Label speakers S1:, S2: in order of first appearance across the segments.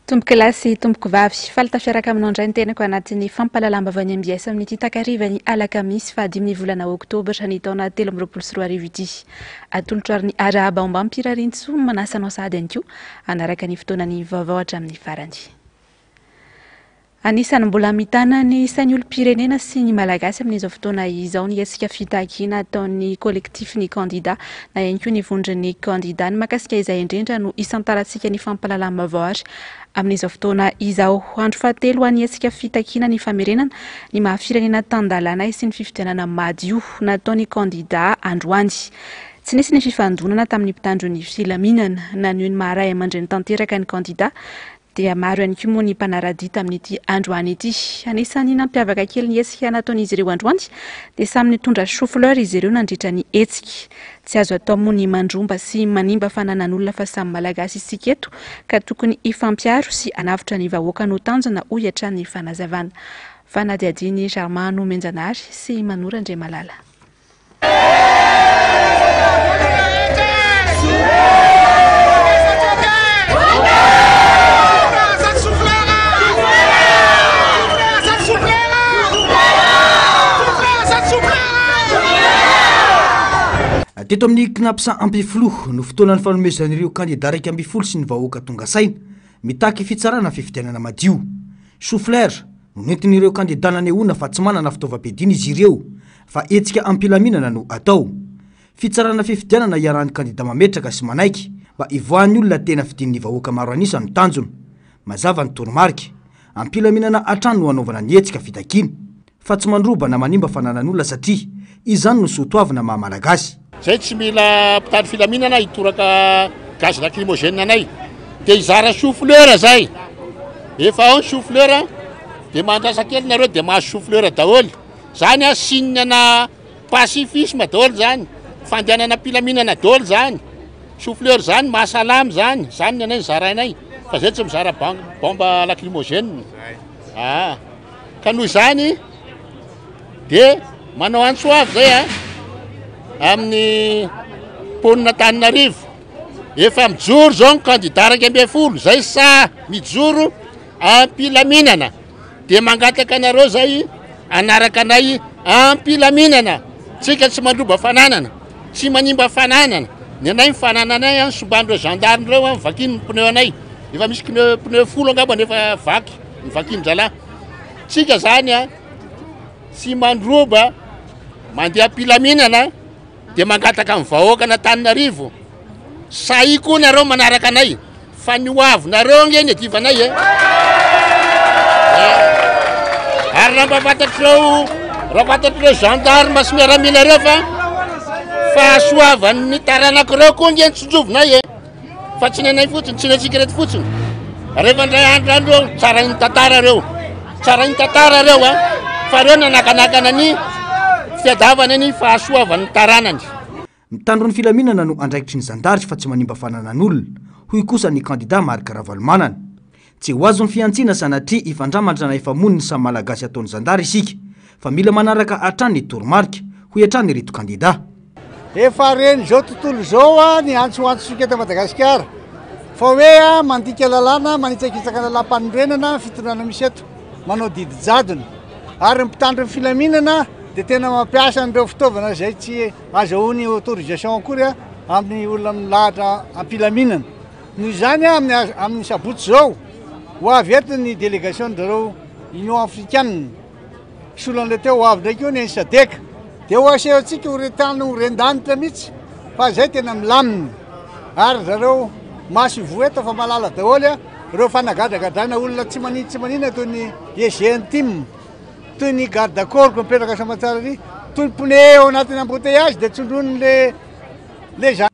S1: Tompokolahy sy tompokovavy, faly tafiaraka aminao indray ny tenako anatin'ny fampahalalam-baovaon'ny MBS amin'ity takarivan'ny alakamisy fahadimin'ny volana oktobra ny taona 2023 ity. Atolotro ary ny arahaba ombam-pirariantsoa manasa anao sahady ihany koa hanaraka ny fotoanan'ny vaovao hatramin'ny farany. Anisan'ny mbola mitana ny sain'ny olom-pirenena sy ny Malagasy amin'izao fotoana izao ny hetsika fitakiana ataon'ny Collectif ny kandida na ihany koa ny vondron'ny kandida. Ny mahakasika izay indrindra no isantarantsika ny fampahalalam-baovao ary amin'izao fotoana izao. Andro fahatelo ho an'ny hetsika fitakiana ny famerenana ny maha firenena tan-dalàna sy ny fifidianana madio nataon'ny kandida androany. Tsy nisy ny fifandonana tamin'ny mpitandro ny filaminana. Naneho ny maha ray aman-dreny tanteraka ny kandida Dia maro ihany koa moa ny mpanara-dia tamin'ity androany ity. Anisan'ny nampiavaka kely ny hetsika nataon'izy ireo androany dia samy nitondra chou fleur izy ireo nandritra ny hetsika. Tsy azo atao moa ny mandromba sy manimba fananan'olona fa samy Malagasy isika eto ka tokony hifampiaro sy hanavotra ny vahoaka no tanjona hoy hatrany ny fanazavana. Fanadihadian'i Germain Nomenjanahary sy Manoro Andriamalala.
S2: Teto amin'ny Cnaps Ampefiloha no fotoana nifanomezan'ireo kandida 11 sy ny vahoaka tonga saina mitaky fitsarana fifidianana madio. Souffleur no nentin'ireo kandida nanehoana fa tsy manana fitaovam-piadiana izy ireo fa hetsika am-pilaminana no atao. Fitsarana fifidianana iarahan'ny kandida mametraka sy manaiky mba hivoahan'ny olona tena fidin'ny vahoaka maro an'isa no tanjona. Mazava ny toromarika. Am-pilaminana hatrany no hanaovana ny hetsika fitakiana. Fa tsy mandroba na manimba fananan'olona satria izany no soa toavina maha Malagasy.
S3: Zay tsy mila mpitandro filaminana hitoraka gaz lacrymogène anay de hizara chou fleur zay, efa ao ny chou fleur de mandrasa kely nareo de mahazo chou fleur daholo, zany a signe ana pacifisme daholo zany, fandehanana am-pilaminana daholo zany, chou fleur zany mahasalama zany, zany ny anay ny zarainay fa zay tsy mizara bombe lacrymogène ah. Ka noho izany dia manao antso avo zay a amin'ny mponin'Antananarivo. Efa mijoro zao ny kandida 11 zay sahy mijoro am-pilaminana. Dia mangataka anareo zay hanaraka anay am-pilaminana. Tsika tsy mandroba fananana, tsy manimba fananana. Ny anay ny fanananay an, somban'ireo gendarme ireo an, vakiny ny pneu anay. Efa misy pneu pneu 10 angamba efa vaky. Ny vakin-drahalahy. Tsika zany a, tsy mandroba, mandeha am-pilaminana, dia mangataka amin'ny vahoakan'Antananarivo, sahia koa nareo manaraka anay, fa ny ho avinareo ange ny adivanay e. Ary raha mba fantatr'ireo, raha fantatr'ireo gendarme sy miaramila ireo fa fahasoavan'ny taranak'ireo koa ange ny tsinjovinay e. Fa tsy ny anay fotsiny, tsy ny antsika ireto fotsiny. Rehefa indray andro any ireo, tsarain'ny tantara ireo. Tsarain'ny tantara ireo a. Fa ireo nanakanakana ny fiadavana ny fahasoavan'ny taranany.
S2: Mitandro ny filaminana no andraikitry ny zandary fa tsy manimba fananan'olona, hoy kosa ny kandida Marc Ravalomanana. Tsy ho azon'ny fihantsiana sanatria hifandramatra na hifamono ny samy Malagasy ataon'ny zandary isika fa mila manaraka hatrany ny toromarika, hoy hatrany ireto kandida.
S4: Efa ren'izao tontolo izao ny antsoantsontsika eto Madagasikara fa hoe mandika lalàna, manitsakitsaka ny lalàmpanorenana ny fitondrana misy eto, manao didy jadona ary ny mpitandro ny filaminana dia tena mampiasa an'ireo fitaovana izay tsy azahoany autorisation akory amin'ny olona milahatra am-pilaminana. Noho izany, amin'ny amin'ny sabotsy izao, ho avy eto ny délégation-dry Union africaine, hisolo an'ilay teo, ho avy indray koa ny an'ny Sadec. Dia ho asehontsika ho re tany ho ren-danitra mihitsy fa izay tena milamina. Ary zareo maso ivoho eto fa mahalala daholo ireo fanagadragadrana olona tsy manin tsy manina toy ny EG intime, toy ny garde corps mipetraka soamatsara ery, toy ny pneu ao anatin'ny embouteillage dia tsondronin'le le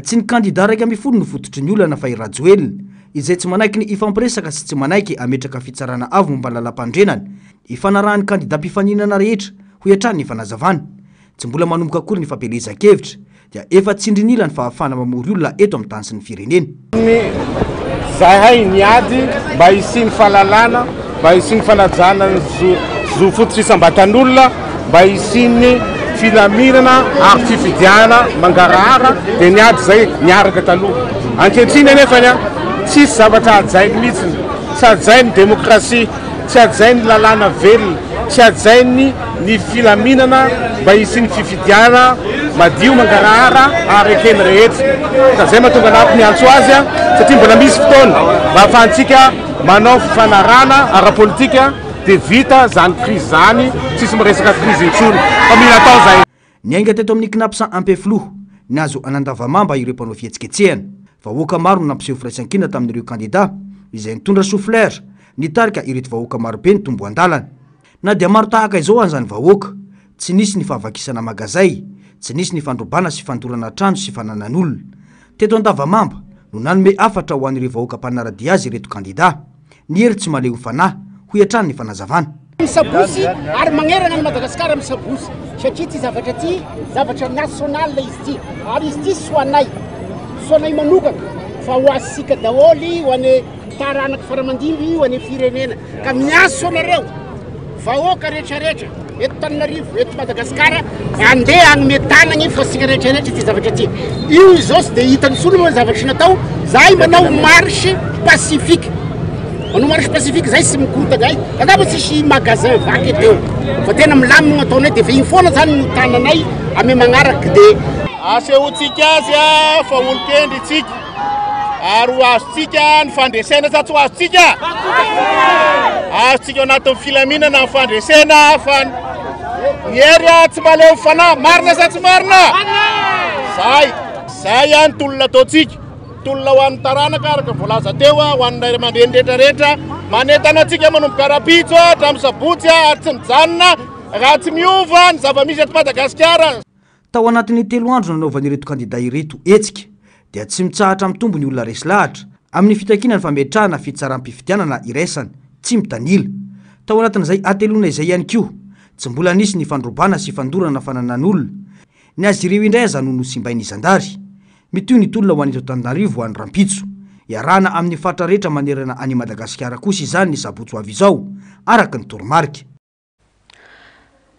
S2: Tsy ny kandida 11 no fototry ny olana fa i Rajoelina, izay tsy manaiky ny hifampiresaka sy tsy manaiky hametraka fitsarana avo momba ny lalàmpanorenana ifanarahan'ny kandida mpifaninana rehetra, hoy hatrany ny fanazavana. Tsy mbola manomboka akory ny fampielezan-kevitra dia efa tsindrin'ila ny fahafahana mamory olona eto amin'ny tany sy ny firenena.
S5: Ny zahay niady mba hisian'ny fahalalana, mba hisian'ny fanajana ny zo zo fototra isam-batan'olona, mba hisian'ny filaminana ary fifidianana mangarahara dia niady zay niaraka taloha. Ankehitriny anefany a, Tsisy zavatra hajainy mihitsiny. Tsy hajainy ny demokrasia, tsy hajainy ny lalàna velona, tsy hajainy ny filaminana mba hisian'ny fifidianana madio, mangarahara ary eken'ny rehetra. Ka izay mahatonga anah miantso azy satria mbola misy fotoana mba ahafahantsika manao fifanarahana ara-politika dia vita izany crise izany, tsisy miresaka crise intsony fa mila atao izay.
S2: Niainga teto amin'ny Cnaps Ampefiloha, nihazo an'Andavamamba ireo mpanao fihetsiketsehana. Vahoaka maro no nampiseho firaisankina tamin'ireo kandida, izay nitondra souffleur, nitarika ireto vahoaka marobe nitombo an-dalana. Na dia maro tahaka izao aza ny vahoaka, tsy nisy ny fahavakisana magazay, tsy nisy ny fandrobana sy fandorana trano sy fananan'olona. Teto Andavamamba no nanome hafatra ho an'ireo vahoaka mpanara-dia azy ireto kandida. Ny hery tsy mahaleo ny fanahy, hoy hatrany ny fanazavana.
S3: Amin'ny sabotsy ary magnerana an'i Madagasikara amin'ny sabotsy satria ity zavatra ity zavatra national izy ity ary izy ity tsy ho anay, tsy ho anay manokana fa ho antsika daholo, ho an'ny taranaka faramandimby, ho an'ny firenena ka miantso anareo vahoaka rehetrarehetra eto Tananarivo, eto Madagasikara andeha hanome tanagny fa antsika rehetrarehetra ity zavatra ity. Io izao tsy dia hitany intsony moa ny zavatra natao, zahay manao marche pacifique. Manao marche pacifique zay tsy mikorontana ay, angamba tsisy magasin vaky teo fa tena milamina no ataonay dia efa iny foana zany no tananay ame magnaraka dia.
S5: Asehontsika azy fa olon-kendry isika ary ho azontsika ny fandresena sa tsy ho azontsika? Azontsika ao anatin'ny filaminana ny fandresena fa ny hery tsy mahaleo ny fanahy, marina sa tsy marina? Zay, zay ny tolona ataontsika. Tolona ho an'ny taranaka araka ny voalaza teo, ho an'ny ray aman-dreny rehetra rehetra. Manentana antsika manomboka rahampitso hatramin'ny sabotsy ary tsy mijanona raha tsy miova ny zava-misy eto Madagasikara.
S2: Tao anatin'ny 3 andro nanaovan'ireto kandida ireto hetsika dia tsy mitsahatra mitombo ny olona resy lahatra amin'ny fitakiana ny fametrahana fitsaram-pifidianana iraisana tsy mitanila. Tao anatin'izay hateloana izay ihany koa, tsy mbola nisy ny fandrobana sy fandorana fananan'olona. Ny azy ireo indray aza no nosimbain'ny zandary. Mitohy ny tolona ho an'eto Antananarivo ho an'ny rahampitso. Iarahana amin'ny faritra rehetra manerana an'i Madagasikara kosa izany ny sabotsy ho avy izao, araka ny toromarika.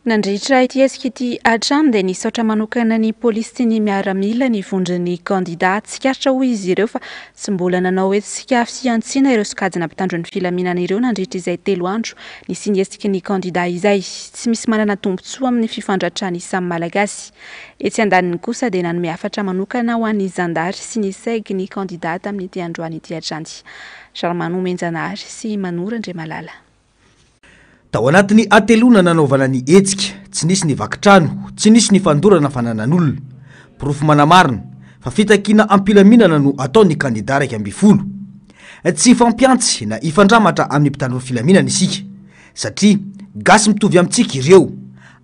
S1: Nandritra ity hetsika ity hatrany dia nisaotra manokana ny polisy sy ny miaramila ny vondron'ny kandida. Tsikaritra hoy izy ireo fa tsy mbola nanao hetsika fihantsiana ireo sokajina mpitandro ny filaminana ireo nandritra izay 3 andro nisian'ny hetsiky ny kandida izay. Tsy misy manana tombontsoa amin'ny fifandratran'ny samy Malagasy. Etsy andaniny kosa dia nanome hafatra manokana ho an'ny zandary sy ny SEG ny kandida tamin'ity androany ity hatrany. Germain Nomenjanahary sy Manoro Andriamalala.
S2: Tao anatin'ny hateloana nanaovana ny hetsika, tsy nisy ny vaky trano, tsy nisy ny fandorana fananan'olona. Porofo manamarina fa fitakiana am-pilaminana no ataon'ny kandida 11. Tsy hifampiantsy na hifandramatra amin'ny mpitandro ny filaminana isika, satria gasy mitovy amintsika ireo.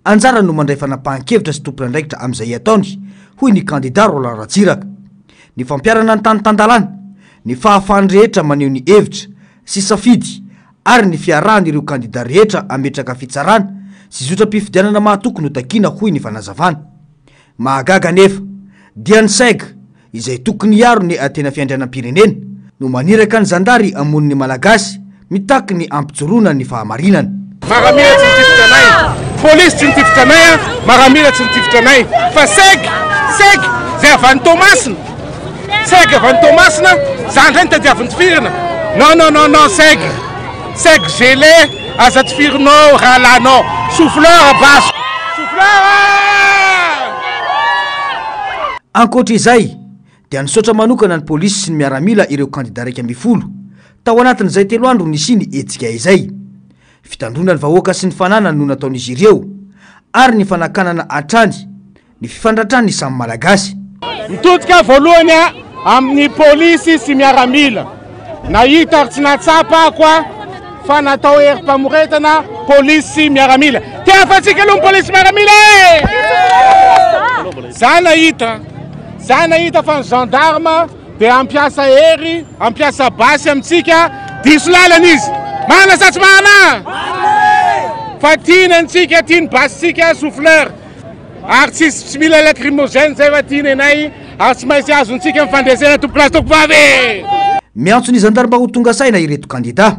S2: Anjarany no mandray fanapahan-kevitra sy tompon'andraikitra amin'izay ataony, hoy ny kandida Roland Ratsiraka. Ny fampiharana ny tany tan-dalàna, ny fahafahan'ny rehetra maneho ny hevitra sy safidy ary ny fiarahan'ireo kandida rehetra hametraka fitsarana sy zotram-pifidianana mahatoky no takiana, hoy ny fanazavana. Mahagaga anefa, dia ny Seg, izay tokony hiaro ny tena fiandrianam-pirenena, no maniraka ny zandary hamono ny Malagasy, mitaky ny hampijoroana ny fahamarinana.
S5: Maramila tsy nitifitra anay, polisy tsy nitifitra anay, maramila tsy nitifitra anay, fa Seg, Seg, zay avy any Toamasina, Seg avy any Toamasina, za ndray no tadiaviny tifirina, non non non non Seg, Seg gelé, aza tifirinao rahalahinao, souffleur basy, souffleur!
S2: Ankoatra izay, dia nisaotra manokana ny polisy sy ny miaramila ireo kandida 11, tao anatin'izay 3 andro nisiany hetsika izay. Fitandroana ny vahoaka sy ny fananany no nataon'izy ireo, ary ny fanakanana hatrany ny fifandratran'ny samy Malagasy.
S5: Mitodika voalohany amin'ny polisy sy miaramila. Nahita ary tsy nahatsapa aho koa fa natao herim-pamoretana polisy sy miaramila. Te hafa-tsika aloha ny polisy miaramila e! Za nahita, za nahita fa ny gendarme dia hampiasa hery, hampiasa basy amintsika, diso lalana izy. Marina sa tsy marina? Fa tiana antsika, tia ny basitsika, souffleur. Ary tsisy tsy mila lacrymogène zay fa tiana ianay ary tsy maintsy azontsika ny fandresena tompokolahy sy tompokovavy.
S2: Miantso ny zandary mba ho tonga saina ireto kandida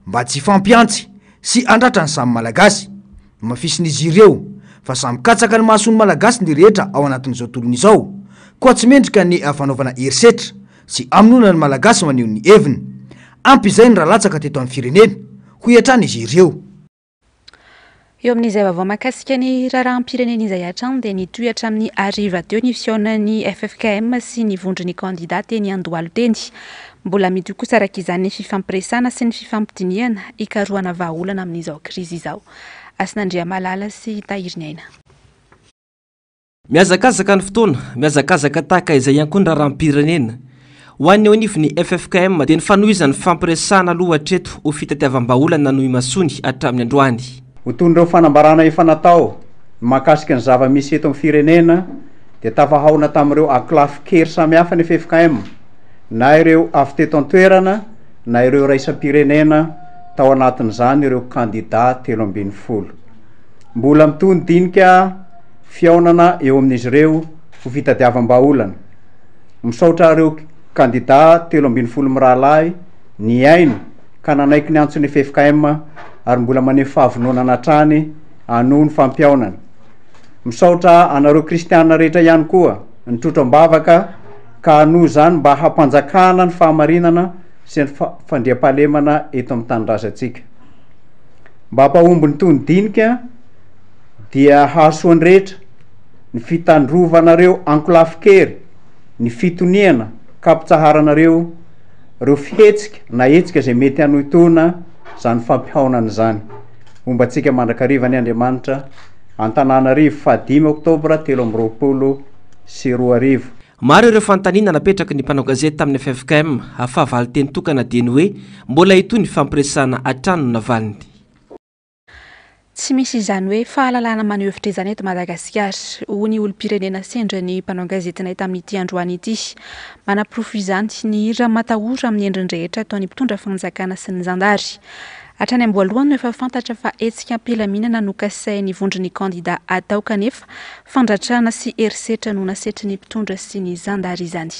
S2: mba tsy hifampiantsy sy handratra ny samy Malagasy. Nomafisin'izy ireo fa samy mikatsaka ny mahasoa ny Malagasy ny rehetra ao anatin'izao tolona izao, koa tsy mendrika ny fanaovana herisetra. sy hamonoana ny Malagasy maneho ny heviny. Ampy izay ny ra latsaka teto amin'ny firenena, hoy hatrany izy ireo.
S1: Eo amin'izay vaovao mahakasika ny raharaham-pirenena izay hatrany dia nitohy hatramin'ny hariva teo ny fihaonan'ny ffkm sy ny vondron'ny kandida teny Andohalo teny. Mbola mitohy kosa araka izany ny fifampiresahana sy ny fifampidinihana hikarohana vahaolana amin'izao krizy izao. Hasina Andriamalala sy Tahiriniaina.
S6: Mihazakazaka ny fotoana, mihazakazaka tahaka izay ihany koa ny raharaham-pirenena. Ho an'ny eo anivon'ny ffkm dia ny fanohizan'ny fifampiresahana aloha hatreto ho fitadiavam-bahaolana no imasoany hatramin'ny androany.
S7: Ho toy ireo fanambarana efa natao ny mahakasika ny zava-misy eto amin'ny firenena dia tafahaona tamin'ireo ankolafin-kery samihafa ny ffkm na ireo avy teto an-toerana na ireo iraisam-pirenena tao anatin'izany ireo kandida 13. Mbola mitohy ny dinika fihaonana eo amin'izy ireo ho fitadiavam-bahaolana. Misaotra ireo kandida 13 mirahalahy nihaino ka nanaiky ny antson'ny ffkm ary mbola maneho fahavononana hatrany hanohy ny fampihaonana. Misaotra anareo kristiana rehetra ihany koa nitrotro am-bavaka ka hanohy izany mba hampanjakana ny fahamarinana sy ny fandriampahalemana eto amin'ny tanindrazantsika. Mba hampahomby ny tohin'ny dinika dia hahasoa ny rehetra ny fitandrovanareo ankolafin-kery, ny fitoniana ka ampitsaharanareo ireo fihetsika na hetsika izay mety hanohintohina izany fampihaonana izany. Homba antsika mandrakariva anie Andriamanitra. Antananarivo, fahadimy oktobra 2023.
S6: Maro ireo fanontaniana napetraky ny mpanao gazety tamin'ny ffkm fa valin-teny tokana dia ny hoe mbola hitohy ny fifampiresahana hatrany no navaliny.
S1: Tsy misy izany hoe fahalalahana maneho hevitra izany eto Madagasikara, hoy ny olom-pirenena sendra ny mpanao gazetinay tamin'ity androany ity. Manaporofo izany ny ramatahora amin'ny endriny rehetra ataon'ny mpitondra fanjakana sy ny zandary. Hatrany am-boalohany no efa fantatra fa hetsika am-pilaminana no kasain'ny vondron'ny kandida atao kanefa fandratrana sy herisetra no nasetrin'ny mpitondra sy ny zandary izany.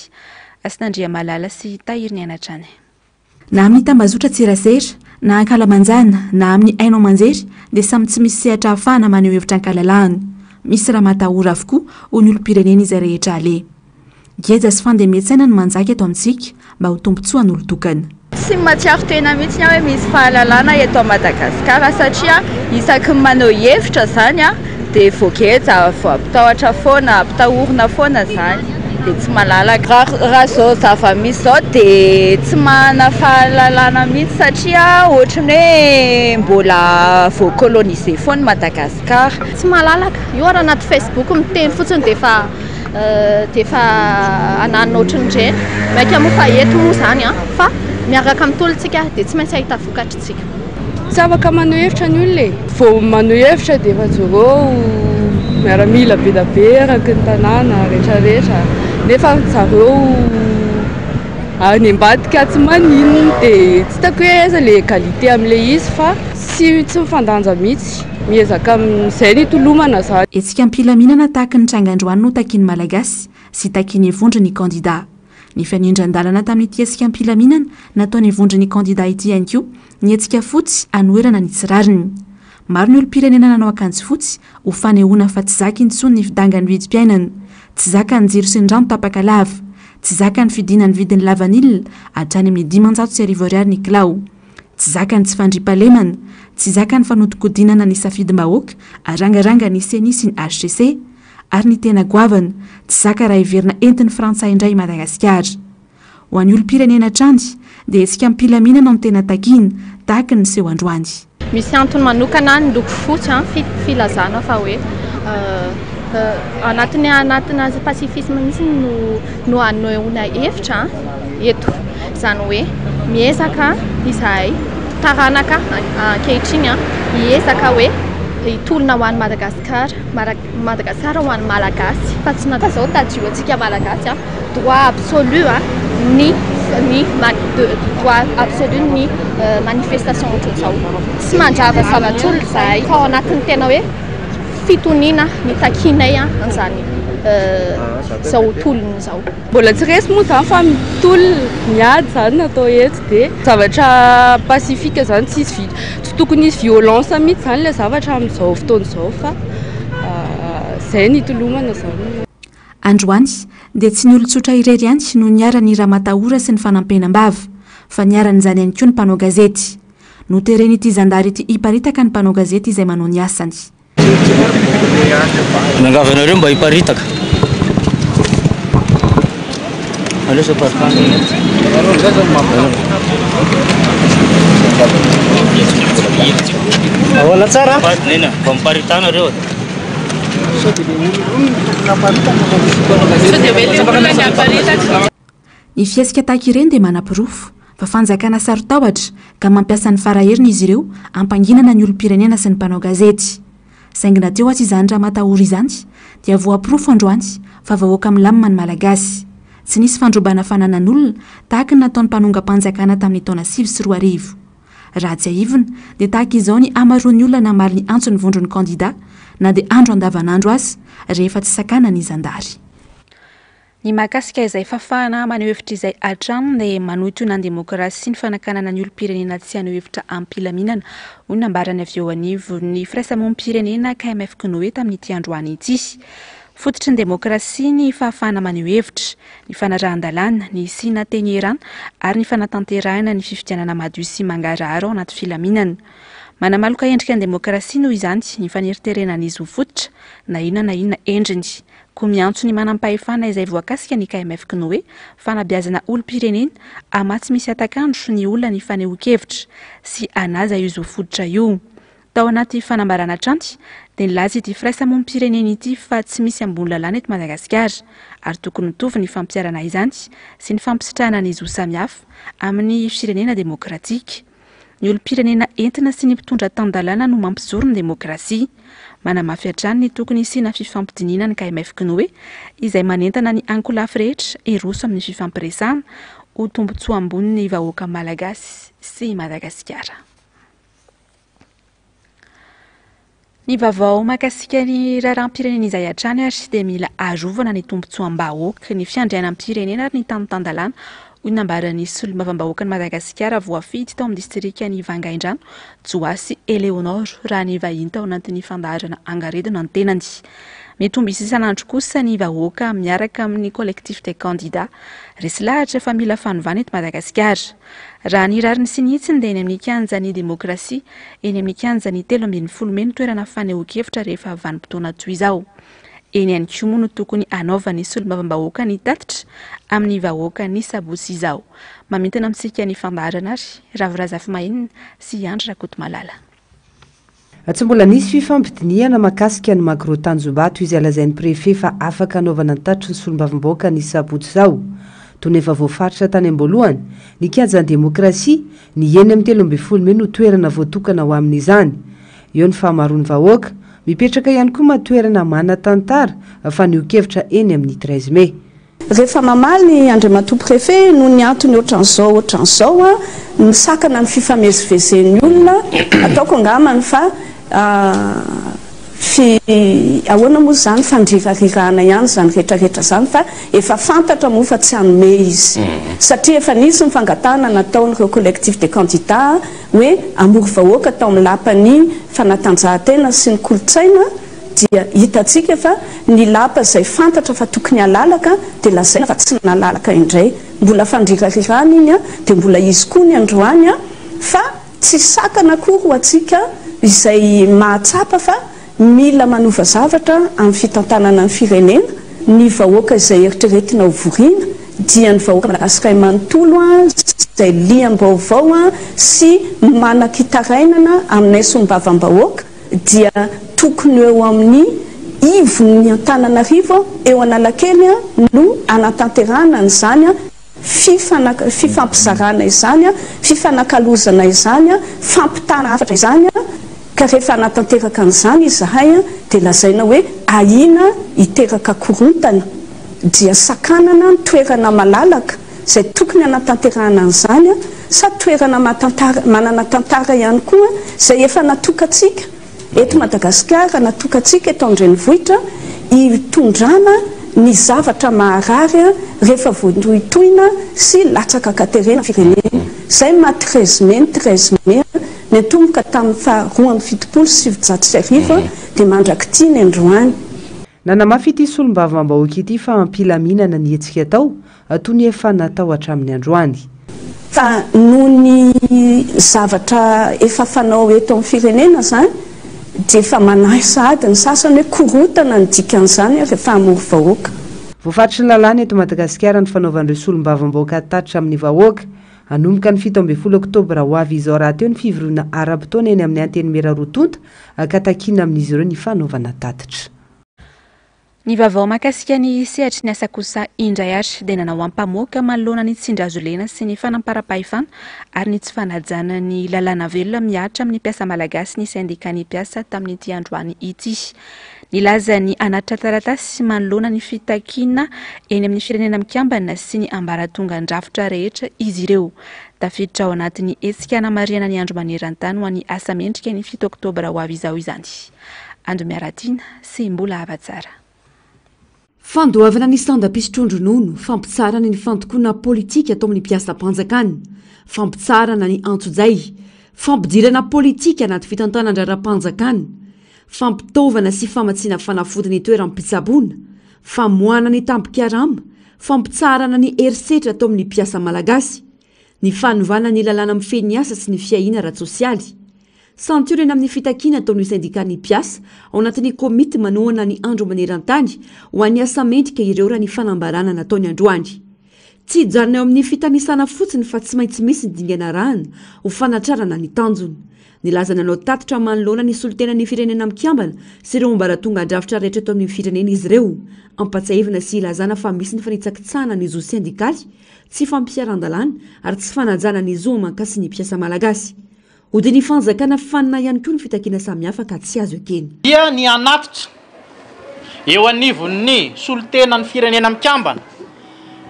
S1: Hasina Andriamalala sy Tahiriniaina hatrany. Na amin'ny tambazotran-tserasera, na ankalamanjana, na amin'ny haino aman-jery dia samy tsy misy sehatra ahafahana maneho hevitra an-kalalahana. Misy ramatahora avokoa ho ny olom-pirenena izay rehetra aleha. Geja sy fandemen-tsaina no manjaka eto amintsika mba ho tombontsoan'olon-tokana.
S8: Tsy mahatsiaro tena mihitsy aho hoe misy fahalalana eto Madagasikara satria isaky ny maneho hevitra izany dia voageja, voampitahotra foana, ampitahorina foana izany dia tsy malalaka. Raha izao zava-misy izao dia tsy manana fahalalana mihitsy satria ohatran'ny hoe mbola voa-coloniser foana i Madagasikara.
S9: Tsy malalaka, io ary anaty Facebook miteny fotsiny dia efa dia efa ananona ohatran'ireny, mainka moa fa eto moa izany an, fa miaraka mitolona isika dia tsy maintsy hahita vokatra isika.
S10: Tsy afaka maneho hevitra ny olona e! Vao maneho hevitra dia efa jereo miaramila be dia be eraky ny tanàna rehetra rehetra nefa zareo any ambadika tsy maninona dia tsy hitako hoe aiza ilay égalité amin'ilay izy fa tsy tsy mifandanja mihitsy, miezaka amin'izay ny hitolomana za.
S1: Hetsika am-pilaminana tahaka ny tranga androany no takian'ny Malagasy sy takian'ny vondron'ny kandida. Nifanindran-dalana tamin'ity hetsika am-pilaminana nataon'ny vondron'ny kandida ity ihany koa ny hetsika fotsy hanoherana ny tsy rariny. Maro ny olom-pirenena nanao akanjo fotsy ho fanehoana fa tsy zaka intsony ny fidangan'ny vidim-piainana, tsy zaka ny jiro sy ny rano tapaka lava, tsy zaka ny fidinan'ny vidin'ny lavanila hatrany amin'ny 1500 ariary ny kilao, tsy zaka ny tsy fandriampahalemana, tsy zaka ny fanodinkodinana ny safidim-bahoaka arangaranga ny Ceni sy ny hcc, ary ny tena goavana, tsy zaka raha heverina entin'ny frantsay indray i Madagasikara. Ho an'ny olom-pirenena hatrany, dia hetsika am-pilaminana no tena takiana, tahaka ny niseho androany.
S9: Misy antony manokana ny loko fotsy an, filazana fa hoe anatin'ny anatina pacifisme mihitsy no no anehoana hevitra eto. Izany hoe miezaka izahay taranaka ankehitriny an, hiezaka hoe hitolona ho an'i Madagasikara, Madagasikara ho an'ny Malagasy fa tsy natao izao tadio antsika Malagasy an. Droit absolu ny ny droit absolu ny manifestation ohatran'izao. Tsy mandrava zavatr'olona izahay fa ao anatin'ny tena hoe fitoniana ny takianay an'izany izao tolona izao.
S10: Mbola tsy resy moa izany fa mitolona, miady izany no atao eto dia zavatra pacifique izany tsisy tsy tokony hisy violence mihitsy izany ilay zavatra amin'izao fotoana izao fa izay no itolomana izany.
S1: Androany, dia tsy ny olon-tsotra irery ihany no niharan'ny ramatahora sy ny fanampenam-bava, fa niharan'izany ihany koa ny mpanao gazety. Noteren'ity zandary ity hiparitaka ny mpanao gazety izay manao ny asany.
S11: Miangavy anareo mba hiparitaka. Aleo sao paritahana. Ahoana tsara? Nena, mba miparitahana nareo.
S4: Sao dia le olona no tokony haparitaka fa misy mpanao gazety.
S9: Sao dia hoe le olona ny haparitaka.
S1: Ny fihetsika tahaka ireny dia manaporofo fa fanjakana saro-tahotra ka mampiasa ny fara-heriny izy ireo hampanginana ny olom-pirenena sy ny mpanao gazety. Saingy na teo aza izany ramatahora izany dia voaporofo androany fa vahoaka milamina ny Malagasy. Tsy nisy fandrobana fananan'olona tahaka ny nataon'ny mpanongam-panjakana tamin'ny taona 2009. Raha tsiahivina dia tahaka izao ny hamaroan'ny olona namaly ny antson'ny vondron'ny kandida na dia andro andavanandro aza rehefa tsy sakanan'ny zandary. Ny mahakasika izay fahafahana maneho hevitra izay hatrany dia manohintohina ny demokrasia ny fanakanana ny olom-pirenena tsy haneho hevitra am-pilaminana, hoy ny nambarany avy eo anivon'ny firaisamonim-pirenena KMF Cnoe tamin'ity androany ity. Fototry ny demokrasia ny fahafahana maneho hevitra, ny fanarahan-dalàna, ny hisiana teny ierana ary ny fanatanterahina ny fifidianana madio sy mangarahara ao anaty filaminana. Manamaloka endrika ny demokrasia noho izany ny faneriterena ny zo fototra na inona na inona endriny. Koa miantso ny manam-pahefana izay voakasika ny KMF Cnoe, fanabeazana olom-pirenena, hamatsy misy hatak'andro ny olona ny fanehoan-kevitra sy hanaja io zo fototra io. Tao anaty fanambarana hatrany dia nilaza ity firaisamonim-pirenena ity fa tsy misy ambony lalàna eto Madagasikara ary tokony mitovy ny fampiharana izany sy ny fampisitrahana ny zo samihafa amin'ny firenena demokratika. Ny olom-pirenena entina sy ny mpitondra tan-dalàna no mampijoro ny demokrasia. Manamafy hatrany ny tokony hisiana fifampidinihana ny KMF Cnoe, izay manentana ny ankolafy rehetra hiroso amin'ny fifampiresahana ho tombontsoa ambonin'ny vahoaka malagasy sy i Madagasikara. Ny vaovao mahakasika ny raharaham-pirenena izay hatrany ary dia mila arovana ny tombontsoam-bahoaka, ny fiandrianam-pirenena ary ny tany tan-dalàna, hoy ny nambaran'ny solombavambahoakan'i Madagasikara voafidy tao amin'ny distrikan'i Vangaindrano, Johasy Eléonore, raha nivahiny tao anatin'ny fandaharana Angaredona ny tenany. Mitombo isa isan'andro kosa ny vahoaka miaraka amin'ny Collectif des candidats. Resy lahatra fa mila fanovana eto Madagasikara. Raha ny rariny sy ny hitsiny dia eny amin'ny kianjan'ny demokrasia, eny amin'ny kianjan'ny 13 mey no toerana fanehoan-kevitra rehefa vanim-potoana toy izao. Eny ihany koa moa no tokony hanaovan'ny solombavambahoaka ny tatitra amin'ny vahoaka ny sabotsy izao. Mamintina amintsika ny fandaharana ary Ravo Razafimahenina sy Andry Rakotomalala.
S12: Tsy mbola nisy fifampidinihana mahakasika ny Magro Tanjombato izay lazain'ny Préfet fa afaka hanaovana ny tatitry ny solombavambahoaka ny sabotsy izao. Toy ny efa voafaritra tany am-boalohany, ny kianjan'ny demokrasia, ny eny amin'ny 13 mey no toerana voatokana ho amin'izany. Eo ny fahamaroan'ny vahoaka, mipetraka ihany koa maha toerana manan-tantara fanehoan-kevitra eny amin'ny 13 mey.
S13: Rehefa mamaly Andriamatoa Préfet noho ny antony ohatran'izao ohatran'izao misakana ny fifamezivezen'ny olona, ataoko angambany fa fi, ahoana moa izany, fandrirarirana ihany izany rehetra rehetra izany fa efa fantatra moa fa tsy hanome izy satria efa nisy ny fangatahana nataon'ireo collectif des candidats hoe hamory vahoaka tao amin'ny lapan'ny fanatanjahantena sy ny kolontsaina dia hitantsika fa ny lapa izay fantatra fa tokony halalaka dia lazaina fa tsy nalalaka indray. Mbola fandrirarirana iny dia mbola izy koa ny androany fa tsy sakana akory ho antsika izay mahatsapa fa mila manova zavatra amin'ny fitantanana ny firenena, ny vahoaka izay eritreretina ho voriana dia ny vahoaka malagasy iray manontolo izay liam-baovao sy manan-kitarainana aminay solombavambahoaka. dia tokony eo amin'ny ivon'ny Antananarivo, eo Analakely no hanatanterahana an'izany fifampizarana izany, fifanakalozana izany, fampitana hafatra izany, ka rehefa hanatanteraka an'izany izahay dia lazaina hoe ahiana hiteraka korontana, dia sakanana ny toerana malalaka izay tokony hanatanterahana an'izany sa toerana mahatantara, manana tantara ihany koa izay efa natokantsika eto Madagasikara, natokantsika eto an-drenivohitra hitondrana ny zavatra maharary rehefa voatohitohina sy latsaka an-katerena ny firenena. Izay maha 13 mai ny 13 mai niantomboka tamin'ny faha 1972 dia mandrak'ity ny androany.
S12: Nanamafy ity solombavambahoaka ity fa am-pilaminana ny hetsika atao, toy ny efa natao hatramin'ny androany.
S13: Fa noho ny zavatra efa fanao eto amin'ny firenena izany dia efa manahy sahady ny sasany hoe korontana ny dikan'izany rehefa hamory vahoaka.
S12: Voafaritry ny lalàna eto Madagasikara ny fanaovan'ireo solombavambahoaka tatitra amin'ny vahoaka. Hanomboka ny 17 oktobra ho avy izao rahateo ny fivoriana ara-potoana eny amin'ny Antenimiera roa tonta ka takiana amin'izy ireo ny fanaovana tatitra.
S1: Ny vaovao mahakasika ny sehatry ny asa kosa indray ary dia nanao ampamoaka manoloana ny tsindry hazo lena sy ny fanamparam-pahefana ary ny tsy fanajana ny lalàna velona mihatra amin'ny mpiasa malagasy ny sendikan'ny mpiasa tamin'ity androany ity. Nilaza ny hanatitra taratasy manoloana ny fitakiana eny amin'ny Firenena Mikambana sy ny ambaratongan-drafitra rehetra izy ireo. Tafiditra ao anatin'ny hetsika hanamarihana ny Andro maneran-tany ho an'ny asa mendrika ny 7 oktobra ho avy izao izany. Ando Miaratiana sy Mbola Havatsara.
S14: Fandoavana ny sandam-pisotroan-dronono, fampitsaharana ny fandokoana politika atao amin'ny mpiasam-panjakana, fampitsaharana ny antsojay, fampidirana politika anaty fitantanan-draharaham-panjakana, fampitaovana sy famatsiana fanafody ny toeram-pitsaboana, famoahana ny tambin-karama, fampitsaharana ny herisetra atao amin'ny mpiasa malagasy, ny fanovana ny lalàna mifehy ny asa sy ny fiahiana ara-tsosialy. Santionany amin'ny fitakiana ataon'ny sendikan'ny mpiasa ao anatin'ny komity manohana ny Andro maneran-tany ho an'ny asa mendrika ireo raha ny fanambarana nataony androany. Tsy hijanona eo amin'ny fitanisana fotsiny fa tsy maintsy misy ny dingana arahana ho fanatrarana ny tanjona. Nilaza nanao tatitra manoloana ny solontenan'ny Firenena Mikambana sy ireo ambaratongan-drafitra rehetra eto amin'ny firenena izy ireo. Ampatsiahivina sy ilazana fa misy ny fanitsakitsahana ny zo sendikaly, tsy fampiharan-dalàna ary tsy fanajana ny zo aman-kasin'ny mpiasa malagasy. Hodian'ny fanjakana fanina ihany koa ny fitakiana samihafa ka tsy azo ekena.
S15: Dia ny hanatitra eo anivon'ny solontenan'ny Firenena Mikambana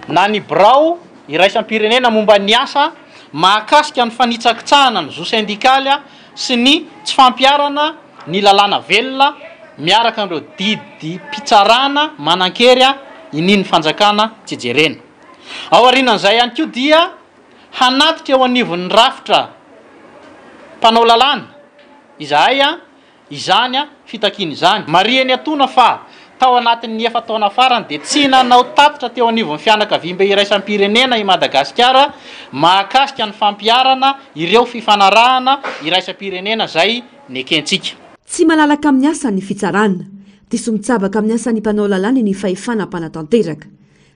S15: na ny birao iraisam-pirenena momba ny asa mahakasika ny fanitsakitsahana ny zo sendikaly sy ny tsy fampiharana ny lalàna velona miaraka amin'ireo didim-pitsarana manan-kery inian'ny fanjakana tsy jerena. Ao aorianan'izay ihany koa dia hanatitra eo anivon'ny rafitra mpanao lalàna izahay izany fitakiana izany. Marihiny etoana fa tao anatin'ny efa-taona farany dia tsy nanao tatitra teo anivon'ny fianakaviambe iraisam-pirenena i Madagasikara mahakasika ny fampiharana ireo fifanarahana iraisam-pirenena izay nekentsika.
S14: Tsy malalaka amin'ny asany ny fitsarana. Diso mitsabaka amin'ny asan'ny mpanao lalàna ny fahefana mpanatanteraka.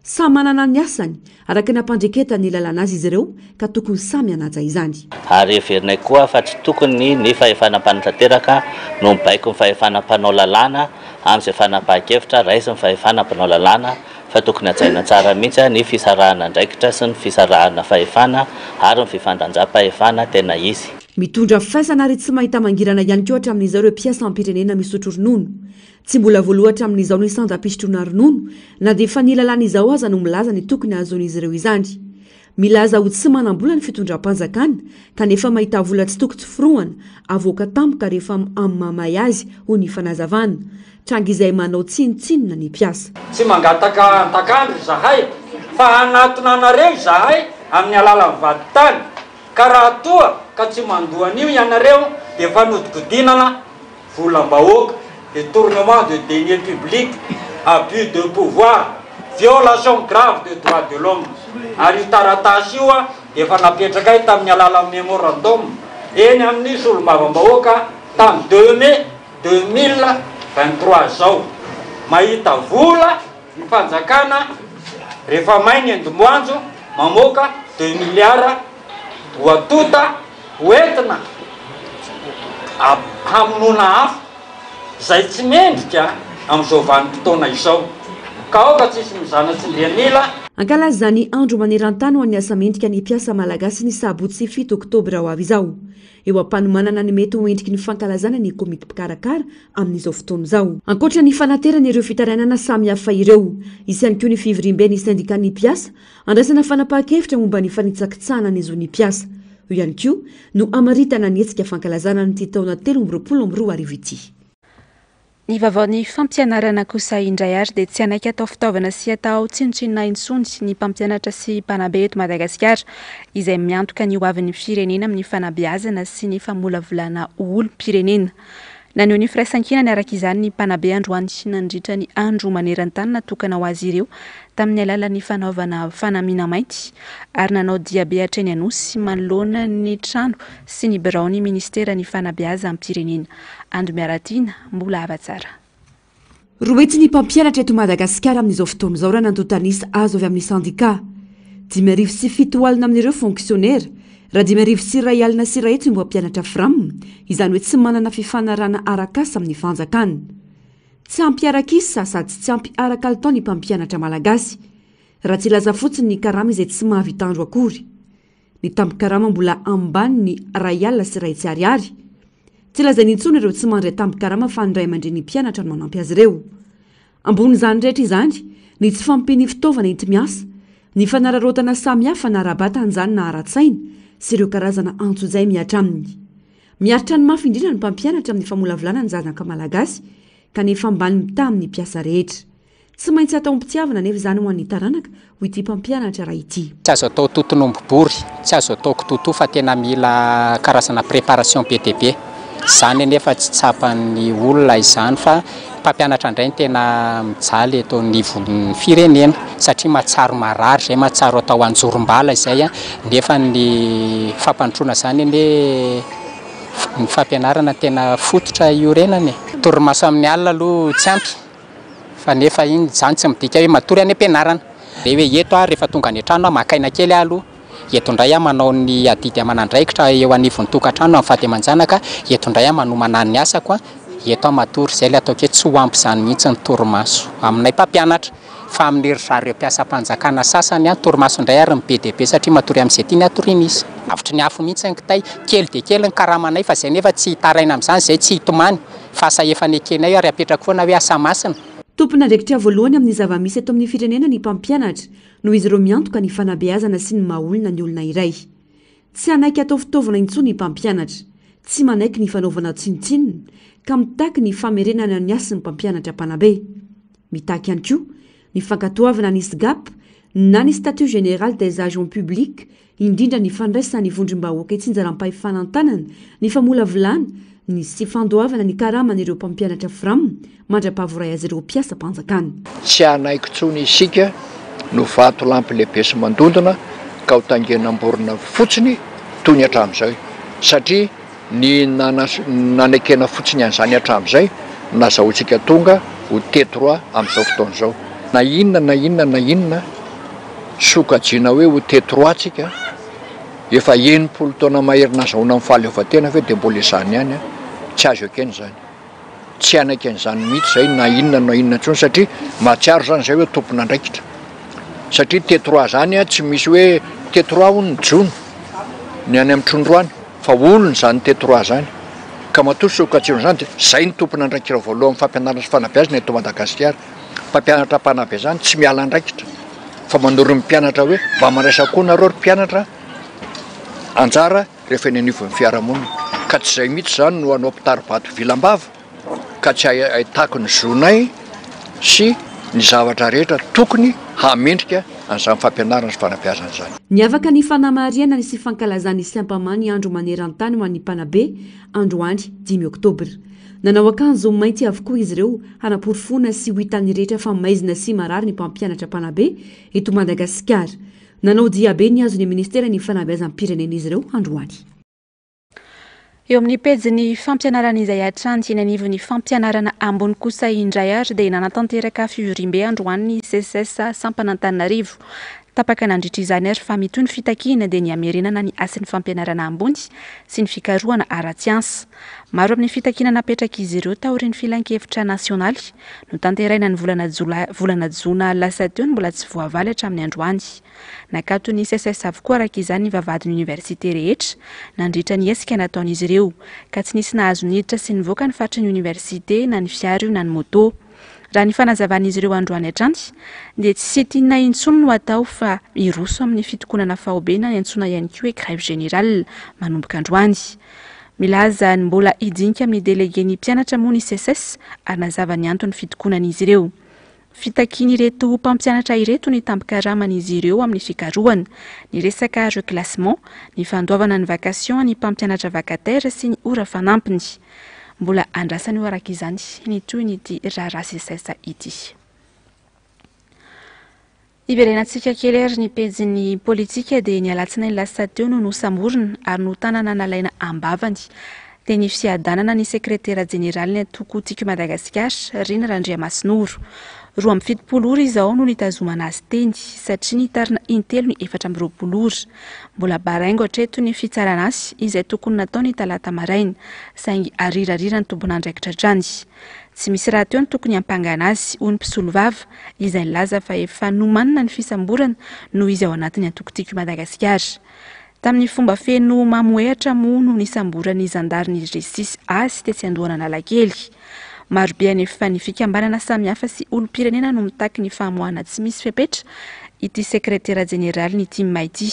S14: Samy manana ny asany, araka ny ampandreketan'ny lalàna azy izy ireo ka tokony samy hanaja izany.
S16: Ary heverinay koa fa tsy tokony ny fahefana mpanatanteraka no mibaiko ny fahefana mpanao lalàna amin'izay fanapahan-kevitra raisin'ny fahefana mpanao lalàna fa tokony hajaina tsara mihitsy ny fisarahana andraikitra sy ny fisarahana fahefana ary ny fifandanjam-pahefana tena izy.
S14: Mitondra faisana ary tsy mahita mangirana ihany koa hatramin'izao ireo mpiasam-pirenena misotro ronono. Tsy mbola voaloa hatramin'izao ny sandam-pisotroana ronono, na dia efa ny lalàna izao aza no milaza ny tokony hahazoan'izy ireo izany. Milaza ho tsy manam-bola ny fitondram-panjakana, kanefa mahita vola tsy toko tsy forohana, avoaka tampoka rehefa amin'ny mahamay azy, hoy ny fanazavana. Tranga izay manao tsinontsinona ny mpiasa.
S17: Tsy mangataka antakandro izahay fa hanatona anareo izahay amin'ny alalan'ny vadintany ka raha toa ka tsy mandoa an'io ianareo dia fanodikodinana volam-bahoaka, détournement de deniers publics, abus de pouvoir, violation grave de droits de l'homme. Ary io taratasy io dia efa napetrakay tamin'ny alalan'ny memorandum eny amin'ny solombavambahoaka tamin'ny deux mai 2023 izao. Mahita vola ny fanjakana rehefa may ny endim-boanjo mamoaka deux milliards ho atonta ho entina hamonoana afo izay tsy mendrika amin'izao vanim-potoana izao ka aoka tsy hisy mizana tsindrian'ila.
S14: Hankalaza ny Andro maneran-tany ho an'ny asa mendrika ny mpiasa malagasy ny sabotsy 7 oktobra ho avy izao. Eo am-panomanana ny mety ho endriky ny fankalazana ny komity mpikarakara amin'izao fotoana izao. Ankoatra ny fanaterana ireo fitarainana samihafa ireo, hisy ihany koa ny fivoriamben'ny sendikan'ny mpiasa handraisana fanapahan-kevitra momba ny fanitsakitsahana ny zon'ny mpiasa. Eo ihany koa no hamaritana ny hetsika fankalazana an'ity taona 2023 ity.
S1: Ny vaovaon'ny fampianarana kosa indray ary dia tsy hanaiky atao fitaovana sy atao tsinontsinona intsony ny mpampianatra sy mpanabe eto Madagasikara izay miantoka ny hoavin'ny firenena amin'ny fanabeazana sy ny famolavolana ho olom-pirenena. Naneho ny firaisankinany araka izany ny mpanabe androany nandritra ny andro maneran-tany natokana ho azy ireo tamin'ny alalan'ny fanaovana fanamiana mainty ary nanao diabe hatreny Anosy manoloana ny trano sy ny biraon'ny ministeran'ny fanabeazam-pirenena. Ando Miaratiana, Mbola Hava-tsara.
S14: Rohetsy ny mpampianatra eto Madagasikara amin'izao fotoana izao raha ny antontan'isa azo avy amin'ny sendikà. 75 alina amin'ireo fonksionera, raha 150 alina no mpampianatra Fram, izany hoe tsy manana fifanarahana arak'asa amin'ny fanjakana. Tsy ampy arak'isa sady tsy ampy ara-kalitao ny mpampianatra malagasy. Raha tsy hilaza fotsiny ny karama izay tsy mahavita andro akory. Ny tambin-karama mbola ambany ny 1100 ariary. Tsy lazaina intsony ireo tsy mandray tambin-karama fa ny ray aman-dreny mpianatra no manampy azy ireo. Ambonin'izany rehetra izany, ny tsy fahampian'ny fitaovana enti-miasa, ny fanararaotana samihafa na ara-batana izany na ara-tsaina sy ireo karazana antsojay mihatra aminy. Miaritra ny mafy indrindra ny mpampianatra amin'ny famolavolana ny zanaka malagasy kanefa ambany mitaha amin'ny mpiasa rehetra. Tsy maintsy atao am-pitiavana anefa izany ho an'ny taranaka, hoy ity mpampianatra iray ity.
S18: Tsy azo atao toton'omby bory, tsy azo atao kitotoa fa tena mila karazana préparation be dia be. Izany anefa tsy tsapan'ny olona izany fa mpampianatra indray no tena mijaly eto anivon'ny firenena satria mahatsiaro marary izay, mahatsiaro atao anjorom-bala izay nefa ny fampandrosoana izany anie ny fampianarana tena fototra iorenana e. Torimaso amin'ny alina aloha tsy ampy fa nefa iny izany tsy midika hoe matory any am-pianarana. Dia hoe eto aho rehefa tonga any an-trano aho maka aina kely aho aloha, eto indray aho manao ny adidy aman'andraikitra eo anivon'ny tokantrano amin'ny vady aman-janaka, eto indray aho manomana ny asako, eto aho matory. Izay ilay ataoko hoe tsy ho ampy izany mihitsy ny torimaso aminay mpampianatra. Fa amin'ny ry zareo mpiasam-panjakana sasany, torimaso indray ary ny be dia be satria matory amin'izay tiany hatoriana izy. Avotry ny afo mihitsy ny kitay, kely dia kely ny karamanay fa izay nefa tsy hitaraina amin'izany, izay tsy hitomany. Fa asa efa nekenay ary apetrako foana hoe asa masina.
S14: Tompon'andraikitra voalohany amin'ny zava-misy eto amin'ny firenena ny mpampianatra noho izy ireo miantoka ny fanabeazana sy ny maha olona ny olona iray. Tsy hanaiky atao fitaovana intsony ny mpampianatra. Tsy manaiky ny fanaovana tsinontsinona ka mitaky ny famerenana ny hasin'ny mpampianatra mpanabe. Mitaky ihany koa ny fankatoavana ny SGAP na ny Statut Général des Agents Publics indrindra ny fandraisan'ny vondrom-bahoaka itsinjaram-pahefana an-tanana ny famolavolana ny sy fandoavana ny karaman'ireo mpampianatra Fram mandra-pahavoray azy ireo mpiasam-panjakana.
S19: Tsy hanaiky intsony isika no vatolampy lehibe sy mandondona ka ho taingenam-borona fotsiny toy ny hatramin'izay satria ny nanekena fotsiny an'izany hatramin'izay no nazahoantsika tonga ho T3 amin'izao fotoana izao. Na inona na inona na inona sokajiana hoe ho T3 tsika, efa 60 taona mahery nazahoana ny fahaleovantena ve dia mbola izany ihany an? Tsy azo ekena izany. Tsy hanaiky an'izany mihitsy izay na inona na inona intsony satria mahatsiaro izany izay hoe tompon'andraikitra. Satria T3 izany tsy misy hoe T3 hono ny jono, ny any amin'ny trondro any, fa olona izany T3 izany. Ka matoa sokajiana izany dia izay no tompon'andraikitra voalohany fampianarana sy fanabeazana eto Madagasikara. Mpampianatra mpanabe izany tsy miala andraikitra fa manoro ny mpianatra hoe mba mandraisa koa nareo ry mpianatra anjara rehefa eny anivon'ny fiarahamonina. Ka tsy izay mihitsy izany no hanao mpitari-bato vilam-bava ka tsy ahitako ny zonay sy ny zavatra rehetra tokony hahamendrika an'izany fampianarana sy fanabeazana izany.
S14: Niavaka ny fanamarihana ny sy fankalazan'ny Sempama ny andro maneran-tany ho an'ny mpanabe, androany dimy oktobra. Nanao akanjo mainty avokoa izy ireo hanaporofoana sy ho hitan'ny rehetra fa maizina sy marary ny mpampianatra mpanabe eto Madagasikara. Nanao diabe nihazo ny ministeran'ny fanabeazam-pirenena izy ireo androany.
S1: Eo amin'ny pejin'ny fampianarana izay hatrany eny anivon'ny fampianarana ambony kosa indray ary dia nanatanteraka fivoriambe androany ny SECES sampana Antananarivo. Tapaka nandritra izany ary fa mitohy ny fitakiana dia ny hamerenana ny hasin'ny fampianarana ambony sy ny fikarohana ara-tsiansa. Maro amin'ny fitakiana napetrak'izy ireo taorian'ny filankevitra nasionaly notanterahina ny volana jolay volana jona lasa teo no mbola tsy voavaly hatramin'ny androany. Nakaton'ny SECES avokoa araka izany ny vavahadin'ny oniversite rehetra nandritra ny hetsika nataon'izy ireo ka tsy nisy nahazo niditra sy nivoaka ny faritry ny oniversite na ny fiara io na ny moto. Raha ny fanazavan'izy ireo androany hatrany dia tsy sit-in intsony no atao fa hiroso amin'ny fitokonana faobe na ny antsoina ihany koa hoe grève générale manomboka androany. Milaza ny mbola hidinika amin'ny delege ny mpianatra moa ny SECES ary nazava ny anton'ny fitokonan'izy ireo. Fitakian'ireto mpampianatra ireto ny tambin-karaman'izy ireo amin'ny fikarohana, ny resaka reclassement, ny fandoavana ny vacation an'ny mpampianatra vacataire sy ny ora fanampiny. Mbola andrasana eo araka izany ny tohin'ity raharaha Seces ity. Hiverenantsika kely ary ny pejin'ny politika dia ny alatsinainy lasa teo no nosamborina ary notanana nalaina am-bavany teny Fiadanana ny sekretera jeneralin'ny antoko Tiako Madagasikara, Rina Randriamasinoro. 72 ora izao no nitazomana azy teny satria nitarina intelo ny 24 ora. Mbola baraingo hatreto ny fitsarana azy izay tokony natao ny talata maraina saingy arirarira ny tompon'andraikitra hatrany. Tsy misy rahateo ny tokony hampangana azy, hoy ny mpisolovava, izay nilaza fa efa nomanina ny fisamborana noho izy ao anatin'ny antoko Tiako i Madagasikara. Tamin'ny fomba feno mamohehatra moa no nisamboran'ny zandary ny Recis azy tetsy Andohan'Analakely. Marobe anefa ny fikambanana samihafa sy olom-pirenena no mitaky ny famoahana tsy misy fepetra ity sekretera jeneralin'ny Tim ity.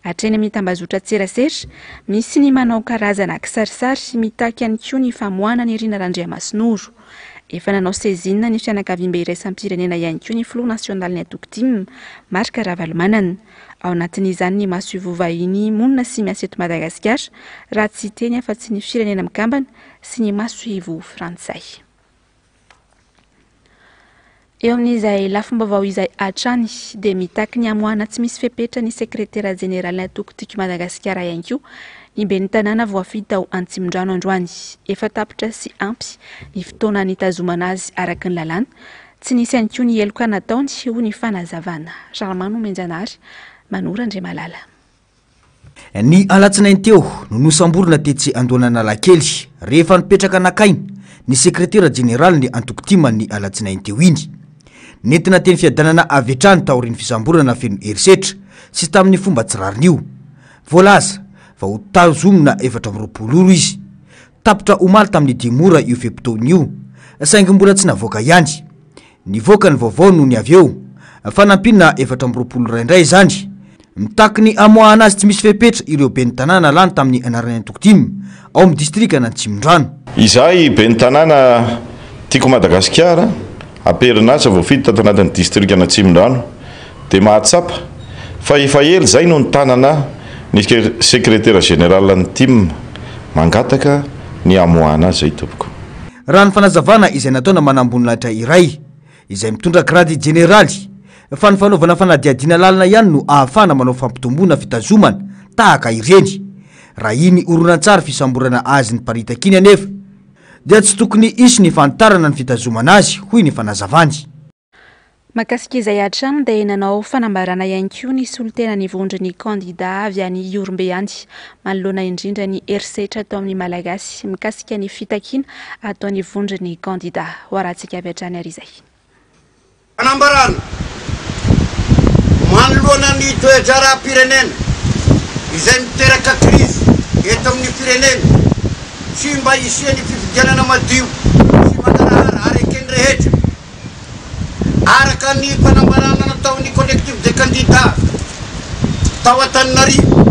S1: Hatreny amin'ny tambazotran-tserasera, misy ny manao karazana kisarisary mitaky ihany koa ny famoahana an'i Rina Randriamasinoro. Efa nanao saisine ny fianakaviambe iraisam-pirenena ihany koa ny filoha nasionalin'ny antoko tim, Marc Ravalomanana. Ao anatin'izany ny masoivoho vahiny monina sy miasa eto Madagasikara, raha tsy hiteny afa-tsy ny Firenena Mikambana sy ny masoivoho frantsay. Eo amin'izay lafim-baovao izay hatrany dia mitaky ny hamoahana tsy misy fepetra ny sekretera jeneralin'ny antoko Tiako Madagasikara ihany koa ny ben'ny tanàna voafidy tao Antsimondrano androany. Efa tapitra sy ampy ny fotoana nitazomana azy araka ny lalàna. Tsy nisy ihany koa ny heloka nataony, hoy ny fanazavana. Ralamano Menjanahary, Manoro Andriamalala.
S2: Ny alatsinainy teo no nosamborina tetsy Andohan'Analakely rehefa nipetraka nakaina ny sekretera jeneralin'ny antoko tim ny alatsinainy teo iny. Nentina teny Fiadanana avy hatrany taorian'ny fisamborana feno herisetra sy tamin'ny fomba tsy rariny io. Voalaza fa ho tazomina 24 ora izy. Tapitra omaly tamin'ny dimy ora io fe-potoana io saingy mbola tsy navoaka ihany. Nivoaka ny vaovao nony avy eo. Fanampiana 24 ora indray izany. Mitaky ny hamoahana azy tsy misy fepetra ireo ben'ny tanàna lany tamin'ny anaran'ny antoko tim ao amin'ny distrikan'Antsimondrano.
S20: Izahay ben'ny tanàna Tiako Madagasikara am-perinasa voafidy tato anatin'ny distrikan'Atsimondrano dia mahatsapa fa efa ela izay no nitanana ny sekretera général ny tim. Mangataka ny hamoahana azy izay tompoko.
S2: Raha ny fanazavana izay nataona manamboninahitra iray, izay mitondra grady jeneraly, fa ny fanaovana fanadihadiana lalina ihany no ahafahana manao fampitomboana fitazomana tahaka ireny. Raha iny horonantsary fisamborana azy niparitaka iny anefa, dia tsy tokony hisy ny fanitarana ny fitazomana azy, hoy ny fanazavany.
S1: Mahakasika izay hatrany dia nanao fanambarana ihany koa ny solontenan'ny vondron'ny kandida avy any Ihorombe any manoloana indrindra ny herisetra atao amin'ny Malagasy mikasika ny fitakiana ataon'ny vondron'ny kandida. Ho arahantsika avy hatrany ary izay.
S21: Fanambarana manoloana ny toe-draharaham-pirenena izay miteraka krizy eto amin'ny firenena tsy mba hisian'ny fifidianana madio sy mangarahara ary eken'ny rehetra. Araka ny fanambarana nataon'ny Collectif des candidats tao Antananarivo